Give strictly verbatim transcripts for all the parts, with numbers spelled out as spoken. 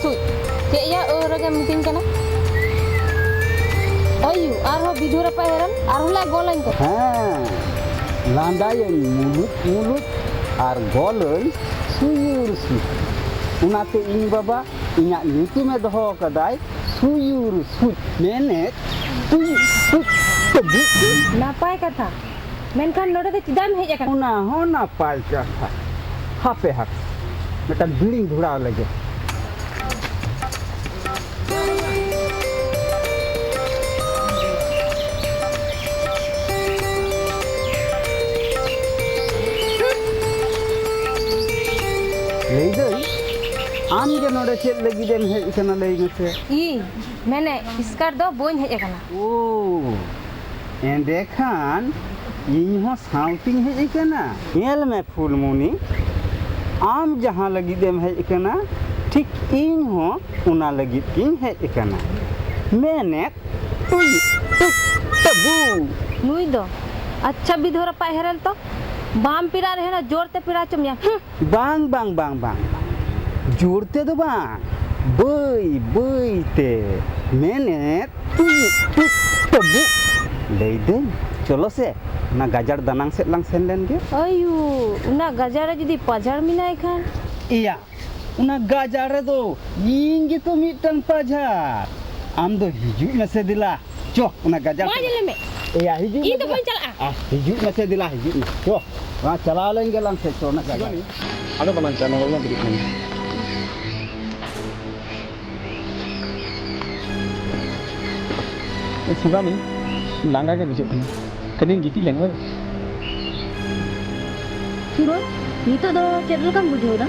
ᱥᱩᱡ, ᱪᱮᱫ ᱭᱟ ᱟᱹ ᱨᱮᱜᱮᱢ ᱢᱤᱛᱟᱹᱧ ᱠᱟᱱᱟ? ᱚᱭᱩ, ᱟᱨᱦᱚᱸ ᱵᱤᱫᱷᱩ ᱨᱟᱯᱟᱜ ᱦᱮᱨᱮᱞ, ᱟᱨᱦᱚᱸ ᱞᱮ ᱜᱚᱞᱟᱹᱧ ᱠᱟᱱᱟ᱾ ᱦᱮᱸ, ᱞᱟᱸᱫᱟᱭᱟᱹᱧ ᱢᱩᱞᱩᱡ ᱢᱩᱞᱩᱡ ᱟᱨ ᱜᱚᱞᱟᱹᱧ ᱥᱩᱭᱩᱨ ᱥᱩᱭᱩᱨ᱾ ᱚᱱᱟᱛᱮ ᱤᱧ ᱵᱟᱵᱟ ᱤᱧᱟᱹᱜ ᱧᱩᱛᱩᱢᱮ ᱫᱚᱦᱚ ᱟᱠᱟᱫᱟᱭ ᱥᱩᱭᱩᱨ ᱥᱩᱡ, ᱢᱮᱱᱮᱫ ᱥᱩᱭᱩᱨ ᱥᱩᱡ᱾ ᱱᱟᱯᱟᱭ ᱠᱟᱛᱷᱟ᱾ ᱢᱮᱱᱠᱷᱟᱱ ᱱᱚᱰᱮ ᱫᱚ ᱪᱮᱫᱟᱜ ᱮᱢ ᱦᱮᱡ ᱟᱠᱟᱱᱟ? ᱚᱱᱟ ᱦᱚᱸ ᱱᱟᱯᱟᱭ ᱠᱟᱛᱷᱟ᱾ ᱦᱟᱯᱮ, ᱦᱟᱯᱮ, ᱢᱤᱫᱴᱟᱝ ᱵᱤᱲᱤᱧ ᱫᱷᱚᱲᱟᱣ ᱞᱮᱜᱮ᱾ ᱞᱟᱹᱭᱫᱟᱹᱧ, ᱟᱢ ᱜᱮ ᱱᱚᱰᱮ ᱪᱮᱫ ᱞᱟᱹᱜᱤᱫ ᱮᱢ ᱦᱮᱡ ᱟᱠᱟᱱᱟ, ᱞᱟᱹᱭ ᱢᱮᱥᱮ? ᱤᱧ ᱢᱮᱱᱮᱫ, ᱮᱥᱠᱟᱨ ᱫᱚ ᱵᱟᱹᱧ ᱦᱮᱡ ᱟᱠᱟᱱᱟ᱾ ᱳ, ᱮᱸᱰᱮᱠᱷᱟᱱ ᱤᱧ ᱦᱚᱸ ᱥᱟᱶᱛᱤᱧ ᱦᱮᱡ ᱟᱠᱟᱱᱟ᱾ ᱧᱮᱞ ᱢᱮ ᱯᱷᱩᱞᱢᱩᱱᱤ, ᱟᱢ ᱡᱟᱦᱟᱸ ᱞᱟᱹᱜᱤᱫ ᱮᱢ ᱦᱮᱡ ᱟᱠᱟᱱᱟ, ᱴᱷᱤᱠ ᱤᱧ ᱦᱚᱸ ᱚᱱᱟ ᱞᱟᱹᱜᱤᱫ ᱜᱤᱧ ᱦᱮᱡ ᱟᱠᱟᱱᱟ᱾ ᱢᱮᱱᱮᱫ, ᱴᱩᱭ, ᱴᱩᱭ, ᱴᱟᱵᱩ᱾ ᱱᱩᱭ ᱫᱚ ᱟᱪᱪᱷᱟ ᱵᱤᱫᱷᱚ ᱨᱟᱯᱟᱜ ᱦᱮᱨᱮᱞ ᱛᱚ, ᱵᱟᱢ ᱯᱮᱲᱟ ᱨᱮᱦᱚᱸ ᱡᱳᱨ ᱛᱮ ᱯᱮᱲᱟ ᱦᱚᱪᱚ ᱢᱮᱭᱟ᱾ ᱦᱩᱸ᱾ ᱵᱟᱝ, ᱵᱟᱝ, ᱵᱟᱝ, ᱵᱟᱝ, ᱵᱟᱝ᱾ ᱡᱳᱨ ᱛᱮᱫᱚ ᱵᱟᱝ, ᱵᱟᱹᱭ ᱵᱟᱹᱭ ᱛᱮ᱾ ᱢᱮᱱᱮᱫ, ᱴᱩᱭ, ᱴᱩᱭ, ᱴᱟᱵᱩ᱾ ᱞᱟᱹᱭᱫᱟᱹᱧ, ᱪᱚᱞᱚ ᱥᱮ, ᱚᱱᱟ ᱜᱟᱡᱟᱲ ᱫᱟᱱᱟᱝ ᱥᱮᱫ ᱞᱟᱝ ᱥᱮᱱ ᱞᱮᱱ ᱜᱮ᱾ ᱟᱭᱩ, ᱚᱱᱟ ᱜᱟᱡᱟᱲ ᱨᱮ ᱡᱩᱫᱤ ᱯᱟᱡᱷᱟᱲ ᱢᱮᱱᱟᱭ ᱠᱷᱟᱱ? ᱮᱭᱟ, ᱚᱱᱟ ᱜᱟᱡᱟᱲ ᱨᱮᱫᱚ ᱤᱧ ᱜᱮᱛᱚ ᱢᱤᱫᱴᱟᱝ ᱯᱟᱡᱷᱟᱲ᱾ ᱟᱢ ᱫᱚ ᱦᱤᱡᱩᱜ ᱢᱮᱥᱮ ᱫᱮᱞᱟ᱾ ᱪᱚ, ᱚᱱᱟ ᱜᱟᱡᱟᱲ ᱢᱟ ᱥᱮᱫ᱾ ᱧᱮᱞᱮ ᱢᱮ᱾ ᱮᱭᱟ, ᱦᱤᱡᱩᱜ ᱤᱧ ᱢᱮ ᱫᱚ ᱫᱮᱞᱟ᱾ ᱵᱟᱹᱧ ᱪᱟᱞᱟᱜᱼᱟ᱾ ᱟᱦ, ᱦᱤᱡᱩᱜ ᱢᱮᱥᱮ ᱫᱮᱞᱟ, ᱦᱤᱡᱩᱜ ᱢᱮ᱾ ᱪᱚ, ᱚᱱᱟ ᱪᱟᱞᱟᱣ ᱞᱮᱱ ᱜᱮᱞᱟᱝ ᱥᱮ, ᱪᱚ, ᱚᱱᱟ ᱜᱟᱡᱟᱲ᱾ ᱟᱫᱚ ᱵᱟᱞᱟᱝ ᱪᱟᱞᱟᱜᱼᱟ, ᱱᱚᱰᱮ ᱜᱮᱞᱟᱝ ᱫᱩᱲᱩᱵ ᱞᱮᱱ ᱜᱮ᱾ ᱮ ᱥᱤᱵᱟᱱᱤ, ᱞᱟᱸᱜᱟ ᱜᱮ ᱵᱩᱡᱷᱟᱹᱜ ᱠᱟᱱᱟ, ᱠᱟᱹᱴᱤᱡ ᱤᱧ ᱜᱤᱛᱤᱡ ᱞᱮᱱ ᱜᱮ᱾ ᱥᱩᱨᱚᱡᱽ, ᱱᱤᱛᱚᱜ ᱫᱚ ᱪᱮᱫ ᱞᱮᱠᱟᱢ ᱵᱩᱡᱷᱟᱹᱣ ᱮᱫᱟ?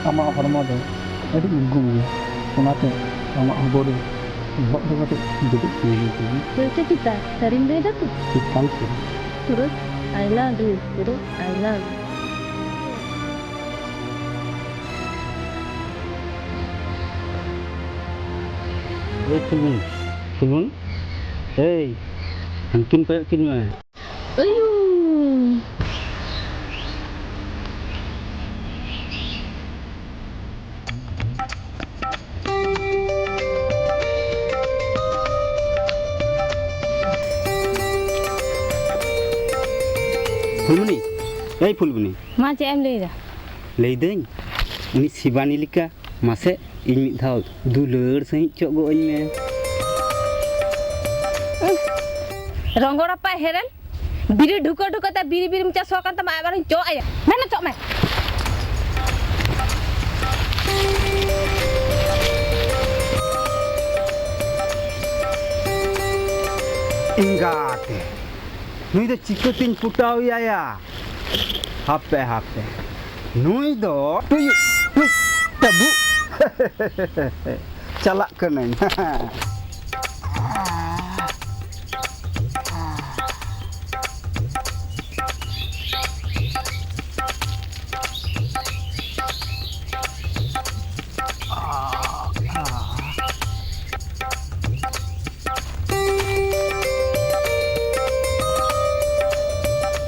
ᱟᱢᱟᱜ ᱦᱚᱲᱢᱚ ᱫᱚ ᱟᱹᱰᱤ ᱩᱨᱜᱩᱢ ᱜᱮᱭᱟ, ᱚᱱᱟᱛᱮ ᱟᱢᱟᱜ ᱦᱚᱵᱚᱨ ᱨᱮ ᱵᱚᱦᱚᱜ ᱫᱚ ᱠᱟᱹᱴᱤᱡ ᱫᱩᱲᱩᱵ ᱥᱟᱱᱟᱧ ᱠᱟᱱᱟ᱾ ᱪᱮᱫ ᱪᱮᱫ ᱪᱮᱫ? ᱥᱟᱹᱨᱤᱢ ᱞᱟᱹᱭ ᱫᱟ ᱛᱚ? ᱮᱠᱟᱞ ᱥᱟᱹᱨᱤ᱾ ᱥᱩᱨᱚᱡᱽ, I love you, Suraj, I love you. ᱮᱭ ᱥᱩᱢᱩᱱ, ᱥᱩᱢᱩᱱ, ᱮᱭ, ᱦᱟᱱᱠᱤᱱ ᱠᱚᱭᱚᱜ ᱠᱤᱱ ᱢᱮ᱾ ᱟᱭᱩ! ᱯᱷᱩᱞᱢᱩᱱᱤ, ᱮᱭ ᱯᱷᱩᱞᱢᱩᱱᱤ᱾ ᱢᱟ, ᱪᱮᱫ ᱮᱢ ᱞᱟᱹᱭᱫᱟ? ᱞᱟᱹᱭᱫᱟᱹᱧ, ᱩᱱᱤ ᱥᱤᱵᱟᱱᱤ ᱞᱮᱠᱟ ᱢᱟᱥᱮ ᱤᱧ ᱢᱤᱫ ᱫᱷᱟᱣ ᱫᱩᱞᱟᱹᱲ ᱥᱟᱺᱦᱤᱡ ᱪᱚᱜ ᱜᱚᱜ ᱟᱹᱧ ᱢᱮ᱾ ᱨᱚᱝᱜᱚᱲᱟᱯᱟ ᱦᱮᱨᱮᱞ, ᱵᱤᱨᱤ ᱰᱷᱩᱠᱟᱹ ᱰᱷᱩᱠᱟᱹ ᱛᱮ ᱵᱤᱨᱤ ᱵᱤᱨᱤᱢ ᱪᱟᱥ ᱟᱠᱟᱱ ᱛᱟᱢᱟ, ᱟᱵᱟᱨᱤᱧ ᱪᱚᱜ ᱟᱭᱟ᱾ ᱢᱮᱱ ᱪᱚᱜ ᱢᱮ᱾ ᱮᱸᱜᱟᱛᱮ, ᱱᱩᱭ ᱫᱚ ᱪᱤᱠᱟᱹᱛᱤᱧ ᱯᱚᱴᱟᱣ ᱮᱭᱟ? ᱦᱟᱯᱮ, ᱦᱟᱯᱮ, ᱱᱩᱭ ᱫᱚ ᱴᱩᱭᱩ, ᱴᱩᱭ, ᱴᱟᱵᱩ᱾ ᱪᱟᱞᱟᱜ ᱠᱟᱹᱱᱟᱹᱧ᱾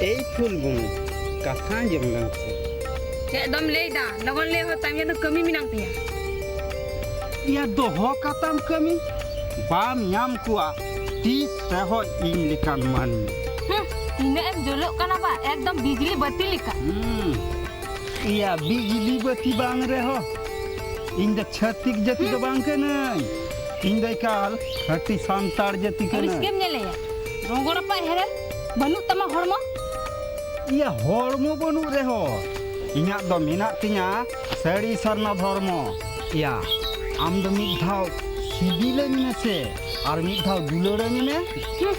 ᱮᱭ ᱯᱷᱩᱞᱢᱩᱱᱤ, ᱠᱟᱛᱷᱟ ᱟᱸᱡᱚᱢ ᱞᱮᱢ ᱥᱮ᱾ ᱪᱮᱫ ᱫᱚᱢ ᱞᱟᱹᱭᱫᱟ? ᱞᱚᱜᱚᱱ ᱞᱟᱹᱭ ᱦᱚᱫ ᱛᱟᱢ, ᱤᱧᱟᱹᱜ ᱫᱚ ᱠᱟᱹᱢᱤ ᱢᱮᱱᱟᱜ ᱛᱤᱧᱟ᱾ ᱭᱟ, ᱫᱚᱦᱚ ᱠᱟᱛᱟᱢ ᱠᱟᱹᱢᱤ? ᱵᱟᱢ ᱧᱟᱢ ᱠᱚᱣᱟ ᱛᱤᱥ ᱨᱮᱦᱚᱸ ᱤᱧ ᱞᱮᱠᱟᱱ ᱢᱟᱹᱱᱢᱤ᱾ ᱦᱩᱸ, ᱛᱤᱱᱟᱹᱜ ᱮᱢ ᱡᱩᱞᱩᱜ ᱠᱟᱱᱟ ᱵᱟ, ᱮᱠᱫᱚᱢ ᱵᱤᱡᱽᱞᱤ ᱵᱟᱹᱛᱤ ᱞᱮᱠᱟ᱾ ᱦᱩᱸ, ᱭᱟ, ᱵᱤᱡᱽᱞᱤ ᱵᱟᱹᱛᱤ ᱵᱟᱝ ᱨᱮᱦᱚᱸ, ᱤᱧ ᱫᱚ ᱪᱷᱟᱹᱛᱤᱠ ᱡᱟᱹᱛᱤ ᱫᱚ ᱵᱟᱝ ᱠᱟᱹᱱᱟᱹᱧ᱾ ᱤᱧ ᱫᱚ ᱮᱠᱟᱞ ᱠᱷᱟᱹᱴᱤ ᱥᱟᱱᱛᱟᱲ ᱡᱟᱹᱛᱤ ᱟᱹᱲᱤᱥ ᱠᱟᱹᱱᱟᱹᱧ᱾ ᱜᱮᱢ ᱧᱮᱞᱮᱭᱟ, ᱨᱚᱝᱜᱚᱲᱟᱯᱟ ᱦᱮᱨᱮᱞ, ᱵᱟᱹᱱᱩᱜ ᱛᱟᱢᱟ ᱦᱚᱲᱢᱚ᱾ ᱤᱭᱟᱹ, ᱦᱚᱲᱢᱚ ᱵᱟᱹᱱᱩᱜ ᱨᱮᱦᱚᱸ, ᱤᱧᱟᱹᱜ ᱫᱚ ᱢᱮᱱᱟᱜ ᱛᱤᱧᱟ ᱥᱟᱹᱨᱤ ᱥᱟᱨᱱᱟ ᱫᱷᱚᱨᱢᱚ᱾ ᱤᱭᱟᱹ, ᱟᱢ ᱫᱚ ᱢᱤᱫ ᱫᱷᱟᱣ ᱥᱤᱵᱤᱞᱟᱹᱧ ᱢᱮᱥᱮ, ᱟᱨ ᱢᱤᱫ ᱫᱷᱟᱣ ᱫᱩᱞᱟᱹᱲᱟᱹᱧ ᱢᱮ᱾ ᱦᱩᱸ᱾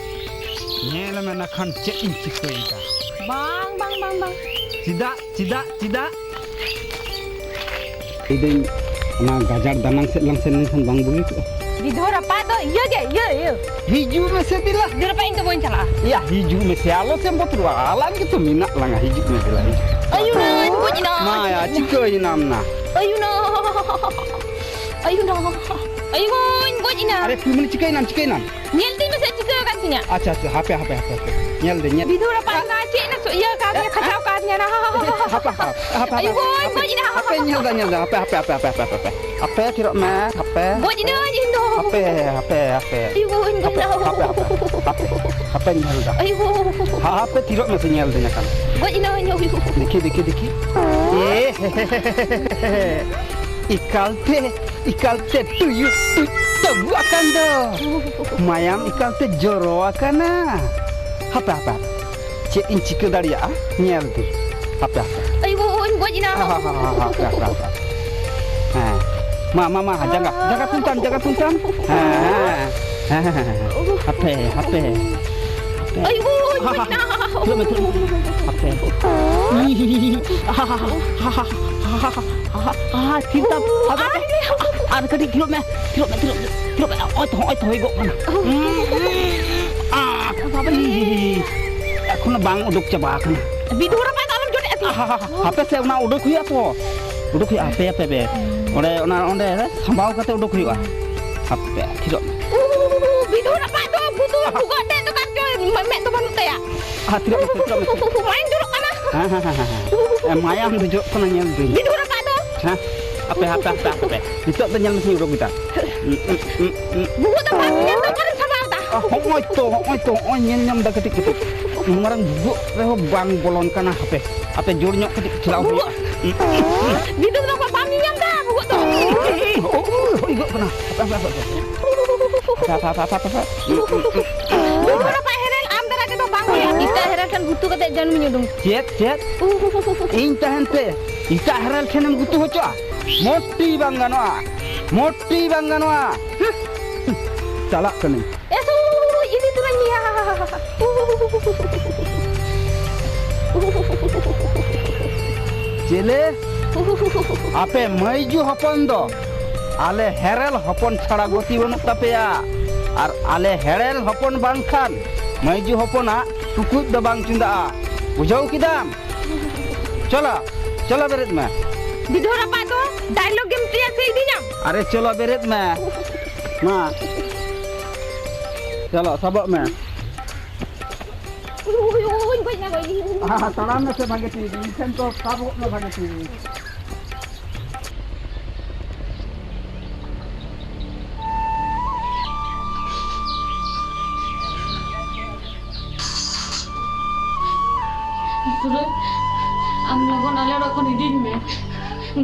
ᱧᱮᱞ ᱢᱮ ᱱᱟᱠᱷᱟᱱ ᱪᱮᱫ ᱤᱧ ᱪᱤᱠᱟᱹᱭᱮᱫᱟ᱾ ᱵᱟᱝ, ᱵᱟᱝ, ᱵᱟᱝ, ᱵᱟᱝ᱾ ᱪᱮᱫᱟᱜ, ᱪᱮᱫᱟᱜ, ᱪᱮᱫᱟᱜ? ᱞᱟᱹᱭᱫᱟᱹᱧ, ᱚᱱᱟ ᱜᱟᱡᱟᱲ ᱫᱟᱱᱟᱝ ᱥᱮᱫ ᱞᱟᱝ ᱥᱮᱱ ᱞᱮᱱᱠᱷᱟᱱ ᱵᱟᱝ ᱵᱩᱜᱤ ᱠᱚᱜᱼᱟ? ᱵᱤᱫᱷᱚ ᱨᱟᱯᱟᱜ ᱫᱚ ᱤᱭᱟᱹ ᱜᱮ, ᱤᱭᱟᱹ, ᱤᱭᱟᱹ᱾ ᱦᱤᱡᱩᱜ ᱢᱮᱥᱮ ᱫᱮᱞᱟ᱾ ᱵᱤᱫᱷᱚ ᱨᱟᱯᱟᱜ, ᱤᱧ ᱫᱚ ᱵᱟᱹᱧ ᱪᱟᱞᱟᱜᱼᱟ᱾ ᱭᱟ, ᱦᱤᱡᱩᱜ ᱢᱮᱥᱮ, ᱟᱞᱚ ᱥᱮᱢ ᱵᱚᱛᱚᱨᱚᱜᱼᱟ, ᱟᱞᱟᱝ ᱜᱮᱛᱚ ᱢᱮᱱᱟᱜ ᱞᱟᱝᱟ, ᱦᱤᱡᱩᱜ ᱢᱮ ᱫᱮᱞᱟ, ᱦᱤᱡᱩᱜ᱾ ᱟᱭᱩ ᱱᱟ, ᱤᱧ ᱜᱚᱡ ᱮᱱᱟ᱾ ᱢᱟ ᱭᱟ, ᱪᱤᱠᱟᱹᱭᱮᱱᱟᱢ ᱱᱟ? ᱟᱭᱩ ᱱᱟ, ᱟᱭᱩ ᱱᱟ, ᱟᱭᱩ ᱜᱚᱧ ᱜᱚᱡ ᱮᱱᱟ᱾ ᱟᱨᱮ ᱯᱷᱩᱞᱢᱩᱱᱤ, ᱪᱤᱠᱟᱹᱭᱮᱱᱟᱢ, ᱪᱤᱠᱟᱹᱭᱮᱱᱟᱢ? ᱧᱮᱞ ᱛᱤᱧ ᱢᱮᱥᱮ ᱪᱤᱠᱟᱹ ᱟᱠᱟᱱ ᱛᱤᱧᱟ᱾ ᱟᱪᱪᱷᱟ, ᱟᱪᱪᱷᱟ, ᱦᱟᱯᱮ, ᱦᱟᱯᱮ, ᱦᱟᱯᱮ, ᱦᱟᱯᱮ᱾ ᱧᱮᱞ ᱫᱟᱹᱧ, ᱧᱮᱞ᱾ ᱵᱤᱫᱷᱩ ᱨᱟᱯᱟᱜ ᱮᱱᱟ, ᱪᱮᱫ ᱮᱱᱟ ᱪᱚ, ᱤᱭᱟᱹ ᱟᱠᱟᱫ ᱛᱤᱧᱟ, ᱮ, ᱠᱷᱟᱪᱟᱣ ᱟᱠᱟᱫ ᱛᱤᱧᱟ ᱱᱟ᱾ ᱦᱟᱯᱮ, ᱦᱟᱯᱮ, ᱦᱟᱯᱮ, ᱦᱟᱯᱮ᱾ ᱟᱭᱳ ᱜᱚ, ᱦᱟᱯᱮ, ᱜᱚᱡ ᱮᱱᱟ᱾ ᱦᱟᱯᱮ, ᱧᱮᱞ ᱫᱟ, ᱧᱮᱞ ᱫᱟ, ᱦᱟᱯᱮ, ᱦᱟᱯᱮ, ᱦᱟᱯᱮ, ᱦᱟᱯᱮ᱾ ᱦᱟᱯᱮ, ᱛᱷᱤᱨᱚᱜ ᱢᱮ, ᱦᱟᱯᱮ᱾ ᱜᱚᱡ ᱮᱱᱟᱹᱧ ᱤᱧ ᱫᱚ᱾ ᱦᱟᱯᱮ, ᱦᱟᱯᱮ, ᱦᱟᱯᱮ᱾ ᱟᱭᱳ ᱜᱚ, ᱜᱚᱡ ᱮᱱᱟ᱾ ᱦᱟᱯᱮ, ᱦᱟᱯᱮ, ᱦᱟᱯᱮ, ᱦᱟᱯᱮ, ᱦᱟᱯᱮ᱾ ᱵᱟᱹᱧ ᱧᱮᱞ ᱮᱫᱟ᱾ ᱟᱭᱳ᱾ ᱦᱟ-, ᱦᱟᱯᱮ ᱛᱷᱤᱨᱚᱜ ᱢᱮᱥᱮ, ᱧᱮᱞ ᱫᱟᱹᱧ ᱟᱠᱟᱱ᱾ ᱜᱚᱡ ᱮᱱᱟᱹᱧ᱾ ᱫᱮᱠᱷᱤ, ᱫᱮᱠᱷᱤ, ᱫᱮᱠᱷᱤ᱾ ᱮ, ᱮᱠᱟᱞᱛᱮ, ᱮᱠᱟᱞᱛᱮ ᱴᱩᱭᱩ, ᱴᱩᱭ ᱛᱟᱹᱵᱩ ᱟᱠᱟᱱ ᱫᱚ᱾ ᱢᱟᱭᱟᱢ ᱮᱠᱟᱞᱛᱮ ᱡᱚᱨᱚ ᱟᱠᱟᱱᱟ᱾ ᱦᱟᱯᱮ, ᱦᱟᱯᱮ, ᱦᱟᱯᱮ᱾ ᱪᱮᱫ ᱤᱧ ᱪᱤᱠᱟᱹ ᱫᱟᱲᱮᱭᱟᱜᱼᱟ? ᱧᱮᱞ ᱫᱟᱹᱧ᱾ ᱦᱟᱯᱮ, ᱦᱟᱯᱮ᱾ ᱟᱭᱳ, ᱤᱧ ᱜᱚᱡ ᱮᱱᱟ᱾ ᱦᱟ, ᱦᱟ, ᱦᱟ, ᱦᱟ, ᱦᱟᱯᱮ, ᱦᱟᱯᱮ, ᱦᱟᱯᱮ᱾ ᱦᱮᱸ᱾ ᱢᱟ, ᱢᱟ, ᱢᱟ, ᱡᱟᱸᱜᱟ, ᱡᱟᱸᱜᱟ ᱛᱩᱞ ᱛᱟᱢ, ᱡᱟᱸᱜᱟ ᱛᱩᱞ ᱛᱟᱢ᱾ ᱦᱮᱸ, ᱦᱮᱸ, ᱦᱮᱸ, ᱦᱮᱸ, ᱦᱮᱸ, ᱦᱮᱸ᱾ ᱦᱟᱯᱮ, ᱦᱟᱯᱮ, ᱦᱟᱯᱮ᱾ ᱟᱭᱳ, ᱦᱟ, ᱦᱟ, ᱦᱟ᱾ ᱛᱷᱤᱨᱚᱜ ᱢᱮ, ᱛᱷᱤᱨᱚᱜ ᱢᱮ᱾ ᱦᱟᱯᱮ᱾ ᱦᱟ, ᱦᱟ, ᱦᱟ, ᱦᱟ, ᱦᱟ, ᱦᱟ, ᱦᱟ, ᱦᱟ, ᱦᱟ, ᱦᱟ, ᱦᱟ, ᱛᱷᱤᱨ ᱛᱟᱢ᱾ ᱦᱟᱯᱮ, ᱦᱟᱯᱮ᱾ ᱟᱨ ᱠᱟᱹᱴᱤᱡ ᱛᱷᱤᱨᱚᱜ ᱢᱮ, ᱛᱷᱤᱨᱚᱜ ᱢᱮ, ᱛᱷᱤᱨᱚᱜ ᱢᱮ, ᱛᱷᱤᱨᱚᱜ ᱢᱮ᱾ ᱦᱚᱸᱜᱼᱚᱭ ᱛᱚ, ᱦᱚᱸᱜᱼᱚᱭ ᱛᱚ ᱦᱩᱭ ᱜᱚᱜ ᱠᱟᱱᱟ᱾ ᱟᱦ, ᱵᱟᱵᱟ ᱨᱮ᱾ ᱮᱠᱷᱚᱱᱳ ᱵᱟᱝ ᱩᱰᱩᱠ ᱪᱟᱵᱟ ᱟᱠᱟᱱᱟ᱾ ᱵᱤᱫᱩ ᱨᱟᱯᱟᱜ ᱫᱚ ᱟᱞᱚᱢ ᱡᱚᱴᱮᱫ ᱟᱹᱛᱤᱧᱟ᱾ ᱦᱟ, ᱦᱟ, ᱦᱟ, ᱦᱟᱯᱮ ᱥᱮ, ᱚᱱᱟ ᱩᱰᱩᱠ ᱦᱩᱭᱩᱜᱼᱟ ᱛᱚ᱾ ᱩᱰᱩᱠ ᱦᱩᱭᱩᱜᱼᱟ, ᱦᱟᱯᱮ, ᱦᱟᱯᱮ, ᱦᱟᱯᱮ᱾ ᱚᱸᱰᱮ, ᱚᱱᱟ, ᱚᱸᱰᱮ ᱥᱟᱢᱵᱟᱣ ᱠᱟᱛᱮ ᱩᱰᱩᱠ ᱦᱩᱭᱩᱜᱼᱟ᱾ ᱦᱟᱯᱮ, ᱛᱷᱤᱨᱚᱜ ᱢᱮ᱾ ᱩᱦᱩ, ᱵᱤᱫᱩ ᱨᱟᱯᱟᱜ ᱫᱚ ᱵᱷᱩᱛᱩᱲ ᱵᱷᱩᱜᱟᱹᱜ ᱴᱷᱮᱡ ᱫᱚ ᱠᱟᱱ ᱪᱚ, ᱢᱮ-, ᱢᱮᱫ ᱫᱚ ᱵᱟᱹᱱᱩᱜ ᱛᱟᱭᱟ᱾ ᱦᱟ, ᱛᱷᱤᱨᱚᱜ ᱢᱮ, ᱛᱷᱤᱨᱚᱜ ᱢᱮ᱾ ᱢᱟᱭᱟᱢ ᱡᱚᱨᱚᱜ ᱠᱟᱱᱟ᱾ ᱦᱮᱸ, ᱦᱮᱸ, ᱦᱮᱸ, ᱦᱮᱸ, ᱦᱮᱸ᱾ ᱮ, ᱢᱟᱭᱟᱢ ᱫᱚ ᱡᱚᱨᱚᱜ ᱠᱟᱱᱟ, ᱧᱮᱞ ᱫᱟᱹᱧ᱾ ᱵᱤᱫᱩ ᱨᱟᱯᱟᱜ ᱫᱚ᱾ ᱦᱮᱸ, ᱦᱟᱯᱮ, ᱦᱟᱯᱮ, ᱦᱟᱯᱮ, ᱦᱟᱯᱮ᱾ ᱱᱤᱛᱚᱜ ᱫᱚ ᱧᱮᱞ ᱢᱮᱥᱮᱧ ᱩᱰᱩᱠ ᱮᱫᱟ᱾ ᱵᱷᱩᱜᱟᱹᱜ ᱫᱚ ᱵᱟᱢ ᱧᱮᱞ ᱫᱟ, ᱚᱠᱟᱨᱮᱢ ᱥᱟᱢᱵᱟᱣ ᱫᱟ? ᱟ, ᱦᱚᱸᱜᱼᱚᱭ ᱛᱚ, ᱦᱚᱸᱜᱼᱚᱭ ᱛᱚ, ᱦᱚᱸᱜᱼᱚᱭ ᱧᱮᱞ ᱧᱟᱢ ᱫᱟ ᱠᱟᱹᱴᱤᱡ, ᱠᱟᱹᱴᱤᱡ᱾ ᱩᱱ ᱢᱟᱨᱟᱝ ᱵᱷᱩᱜᱟᱹᱜ ᱨᱮᱦᱚᱸ ᱵᱟᱝ ᱵᱚᱞᱚᱱ ᱠᱟᱱᱟ᱾ ᱦᱟᱯᱮ, ᱦᱟᱯᱮ, ᱡᱳᱨ ᱧᱚᱜ ᱠᱟᱹᱴᱤᱡ ᱴᱷᱮᱞᱟᱣ ᱦᱩᱭᱩᱜᱼᱟ᱾ ᱵᱷᱩᱜᱟᱹᱜ᱾ ᱵᱤᱫᱩ ᱫᱚ ᱵᱟᱢ ᱧᱮᱞ ᱧᱟᱢ ᱫᱟ ᱵᱷᱩᱜᱟᱹᱜ ᱫᱚ? ᱦᱩᱭ ᱜᱚᱜ ᱠᱟᱱᱟ᱾ ᱦᱟᱯᱮ, ᱦᱟᱯᱮ, ᱦᱟᱯᱮ, ᱦᱟᱯᱮ᱾ ᱵᱤᱫᱩ ᱨᱟᱯᱟᱜ ᱦᱮᱨᱮᱞ ᱟᱢ ᱫᱟᱨᱟᱭ ᱛᱮᱫᱚ ᱵᱟᱝ ᱦᱩᱭᱩᱜᱼᱟ᱾ ᱮᱴᱟᱜ ᱦᱮᱨᱮᱞ ᱴᱷᱮᱱ ᱜᱩᱛᱩ ᱠᱟᱛᱮ ᱡᱟᱹᱱᱩᱢᱤᱧ ᱩᱰᱩᱝ᱾ ᱪᱮᱫ, ᱪᱮᱫ? ᱤᱧ ᱛᱟᱦᱮᱱ ᱛᱮ ᱮᱴᱟᱜ ᱦᱮᱨᱮᱞ ᱴᱷᱮᱱᱮᱢ ᱜᱩᱛᱩ ᱦᱚᱪᱚᱜᱼᱟ? ᱢᱚᱴᱤ ᱵᱟᱝ ᱜᱟᱱᱚᱜᱼᱟ, ᱢᱚᱴᱤ ᱵᱟᱝ ᱜᱟᱱᱚᱜᱼᱟ᱾ ᱦᱩᱸ, ᱪᱟᱞᱟᱜ ᱠᱟᱹᱱᱟᱹᱧ᱾ ᱮᱥᱩ, ᱤᱫᱤ ᱛᱚᱨᱟᱧ ᱢᱮᱭᱟ᱾ ᱪᱮᱞᱮ? ᱟᱯᱮ ᱢᱟᱹᱭᱡᱩ ᱦᱚᱯᱚᱱ ᱫᱚ ᱟᱞᱮ ᱦᱮᱨᱮᱞ ᱦᱚᱯᱚᱱ ᱪᱷᱟᱲᱟ ᱜᱚᱛᱤ ᱵᱟᱹᱱᱩᱜ ᱛᱟᱯᱮᱭᱟ᱾ ᱟᱨ ᱟᱞᱮ ᱦᱮᱨᱮᱞ ᱦᱚᱯᱚᱱ ᱵᱟᱝᱠᱷᱟᱱ ᱢᱟᱹᱭᱡᱩ ᱦᱚᱯᱚᱱᱟᱜ ᱴᱩᱠᱩᱡ ᱫᱚ ᱵᱟᱝ ᱪᱚᱸᱫᱟᱜᱼᱟ᱾ ᱵᱩᱡᱷᱟᱹᱣ ᱠᱮᱫᱟᱢ? ᱪᱚᱞᱚ, ᱪᱚᱞᱚ ᱵᱮᱨᱮᱫ ᱢᱮ᱾ ᱵᱤᱫᱷᱚ ᱨᱟᱯᱟᱜ ᱫᱚ dialogue ᱜᱮᱢ ᱪᱮᱫ ᱥᱮ ᱤᱫᱤᱧᱟᱢ? ᱟᱨᱮ ᱪᱚᱞᱚ ᱵᱮᱨᱮᱫ ᱢᱮ᱾ ᱢᱟ᱾ ᱪᱚᱞᱚ, ᱥᱟᱵᱚᱜ ᱢᱮ᱾ ᱩᱭ, ᱩᱭ, ᱩᱭ, ᱜᱚᱡ ᱱᱟ, ᱜᱚᱡ ᱱᱟ᱾ ᱦᱟ, ᱦᱟ, ᱛᱟᱲᱟᱢ ᱢᱮᱥᱮ ᱵᱷᱟᱜᱮ ᱴᱷᱤᱠ᱾ ᱤᱧ ᱴᱷᱮᱱ ᱫᱚ ᱥᱟᱵᱚᱜ ᱢᱮ ᱵᱷᱟᱜᱮ ᱴᱷᱤᱠ᱾ ᱟᱢ ᱞᱚᱜᱚᱱ ᱟᱞᱮ ᱚᱲᱟᱜ ᱠᱷᱚᱱ ᱤᱫᱤᱧ ᱢᱮ᱾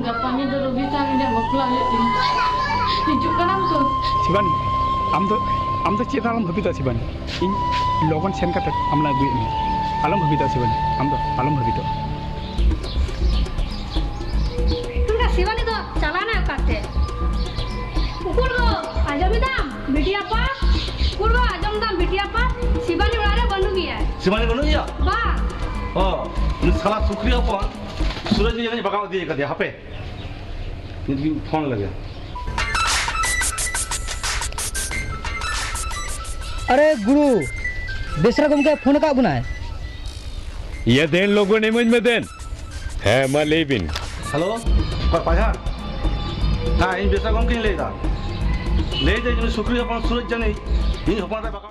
ᱜᱟᱯᱟ ᱧᱤᱫᱟᱹ ᱨᱚᱵᱤ ᱥᱟᱶ ᱤᱧᱟᱹᱜ ᱵᱟᱯᱞᱟ ᱦᱩᱭᱩᱜ ᱛᱤᱧᱟ᱾ ᱦᱤᱡᱩᱜ ᱠᱟᱱᱟᱢ ᱛᱚ? ᱥᱤᱵᱟᱱᱤ, ᱟᱢ ᱫᱚ, ᱟᱢ ᱫᱚ ᱪᱮᱫ ᱦᱚᱸ ᱟᱞᱚᱢ ᱵᱷᱟᱹᱵᱤᱛᱚᱜᱼᱟ ᱥᱤᱵᱟᱱᱤ᱾ ᱤᱧ ᱞᱚᱜᱚᱱ ᱥᱮᱱ ᱠᱟᱛᱮ ᱟᱢ ᱞᱟᱝ ᱟᱹᱜᱩᱭᱮᱫ ᱢᱮᱭᱟ᱾ ᱟᱞᱚᱢ ᱵᱷᱟᱹᱵᱤᱛᱚᱜᱼᱟ ᱥᱤᱵᱟᱱᱤ, ᱟᱢ ᱫᱚ ᱟᱞᱚᱢ ᱵᱷᱟᱹᱵᱤᱛᱚᱜᱼᱟ᱾ ᱩᱱᱤ ᱥᱤᱵᱟᱱᱤ ᱫᱚ ᱪᱟᱞᱟᱣᱱᱟᱭ ᱚᱠᱟᱛᱮ? ᱩᱠᱩᱨ ᱜᱚ, ᱟᱸᱡᱚᱢ ᱮᱫᱟᱢ ᱵᱤᱴᱤ ᱟᱯᱟ? ᱩᱠᱩᱨ ᱜᱚ, ᱟᱸᱡᱚᱢ ᱮᱫᱟᱢ ᱵᱤᱴᱤ ᱟᱯᱟ? ᱥᱤᱵᱟᱱᱤ ᱚᱲᱟᱜ ᱨᱮ ᱵᱟᱹᱱᱩᱜ ᱜᱮᱭᱟ᱾ ᱥᱤᱵᱟᱱᱤ ᱵᱟᱹᱱᱩᱜ ᱜᱮᱭᱟ? ᱵᱟᱝ᱾ ᱚ, ᱩᱱᱤ ᱥᱟᱞᱟ ᱥᱩᱠᱨᱤ ᱦᱚᱯᱚᱱ ᱥᱩᱨᱚᱡᱽ ᱜᱮ ᱡᱟᱹᱱᱤᱡ ᱵᱟᱜᱟᱣ ᱤᱫᱤ ᱟᱠᱟᱫᱮᱭᱟ᱾ ᱦᱟᱯᱮ, ᱱᱤᱛ ᱜᱤᱧ ᱯᱷᱳᱱ ᱞᱮᱜᱮ᱾ ᱟᱨᱮ ᱜᱩᱨᱩ, ᱵᱮᱥᱨᱟ ᱜᱚᱢᱠᱮ ᱯᱷᱳᱱ ᱟᱠᱟᱫ ᱵᱚᱱᱟᱭ᱾ ᱤᱭᱟᱹ ᱫᱮᱱ, ᱞᱚᱜᱚᱱ ᱤᱢᱟᱹᱧ ᱢᱮ ᱫᱮᱱ᱾ ᱦᱮᱸ, ᱢᱟ ᱞᱟᱹᱭ ᱵᱤᱱ᱾ ᱦᱮᱞᱳ, ᱚᱠᱚᱭ ᱯᱟᱡᱷᱟᱲ? ᱦᱮᱸ, ᱤᱧ ᱵᱮᱥᱨᱟ ᱜᱚᱢᱠᱮᱧ ᱞᱟᱹᱭᱫᱟ᱾ ᱞᱟᱹᱭᱫᱟᱹᱧ, ᱩᱱᱤ ᱥᱩᱠᱨᱤ ᱦᱚᱯᱚᱱ ᱥᱩᱨᱚᱡᱽ ᱡᱟᱹᱱᱤᱡ ᱤᱧ ᱦᱚᱯᱚᱱ ᱨᱮ ᱵᱟᱠᱟ